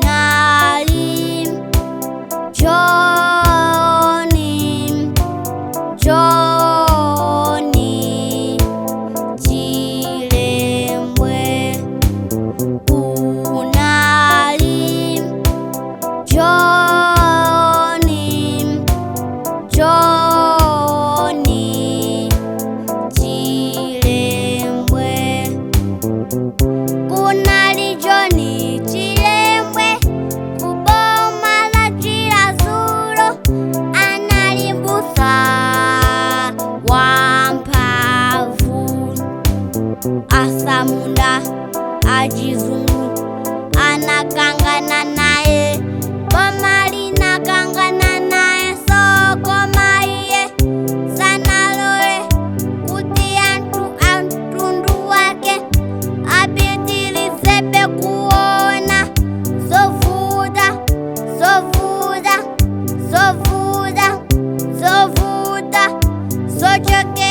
Kunali Johnny, Johnny Chilembwe. Kunali Johnny, Johnny Chilembwe. Kunali Johnny Chilembwe kuboma la Chiradzulu, anali mbusa wamphamvu. Asamunda achizungu anakangana naye, boma linakangana naye, sokoma iye sanalowe kuti anthu a mtundu wake apitilizebe kuona zovuta, zovuta, zovuta, zovuta zochokera.